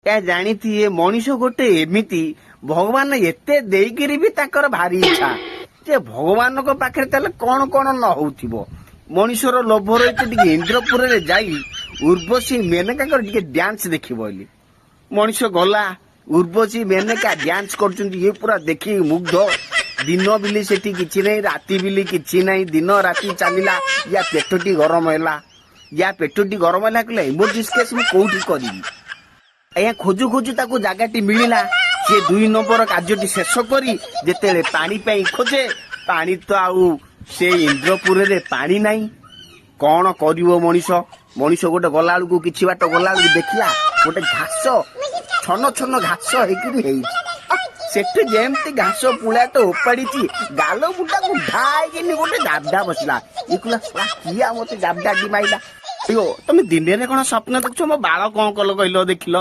ଏହା ଜାଣିଥିଏ ମଣିଷ ଗୋଟେ ଏମିତି, ଭଗବାନ ଏତେ ଦେଇକିରି ବି ତାଙ୍କର ଭାରି ଇଚ୍ଛା ଯେ ଭଗବାନଙ୍କ ପାଖରେ ତାହେଲେ କଣ କଣ ନ ହଉଥିବ। ମଣିଷର ଲୋଭ ରହିଛି ଟିକେ ଇନ୍ଦ୍ରପୁରରେ ଯାଇ ଉର୍ବଶୀ ମେନକାଙ୍କର ଟିକେ ଡ୍ୟାନ୍ସ ଦେଖିବ ବୋଲି। ମଣିଷ ଗଲା, ଉର୍ବଶୀ ମେନକା ଡ୍ୟାନ୍ସ କରୁଛନ୍ତି, ଇଏ ପୁରା ଦେଖିକି ମୁଗ୍ଧ। ଦିନ ବିଲି ସେଠି କିଛି ନାହିଁ, ରାତି ବିଲି କିଛି ନାହିଁ। ଦିନ ରାତି ଚାଲିଲା। ୟା ପେଟଟି ଗରମ ହେଲା, ୟା ପେଟଟି ଗରମ ହେଲା। କହିଲା, ଏମର୍ଜେନ୍ସି କେସ୍ ମୁଁ କୋଉଠି କରିବି ଆଜ୍ଞା? ଖୋଜୁ ଖୋଜୁ ତାକୁ ଜାଗାଟି ମିଳିଲା। ସିଏ 2 ନମ୍ବର କାର୍ଯ୍ୟଟି ଶେଷ କରି ଯେତେବେଳେ ପାଣି ପାଇଁ ଖୋଜେ, ପାଣି ତ ଆଉ ସେ ଇନ୍ଦ୍ରପୁରରେ ପାଣି ନାହିଁ। କଣ କରିବ ମଣିଷ? ମଣିଷ ଗୋଟେ ଗଲାବେଳକୁ, କିଛି ବାଟ ଗଲାବେଳକୁ ଦେଖିଲା ଗୋଟେ ଘାସ, ଛନ ଛନ ଘାସ ହେଇକିରି ହେଇଛି। ସେଠି ଯେମିତି ଘାସ ପୁଳାଟେ ଓପାଡିଛି, ଗାଲ ମୁଟାକୁ ଢାଇକିନି ଗୋଟେ ଜାବଡା ବସିଲା। ଇଏ କହିଲା, "ଶଳା, କିଏ ମତେ ଜାବଡାଟି ମାଇଲା?" ଆಯ್ୟୋ, ତମେ ଦିନରେ କଣ ସ୍ୱପ୍ନ ଦେଖୁଛ? ମୋ ବାଳ କଣ କଲ କହିଲ ଦେଖିଲ।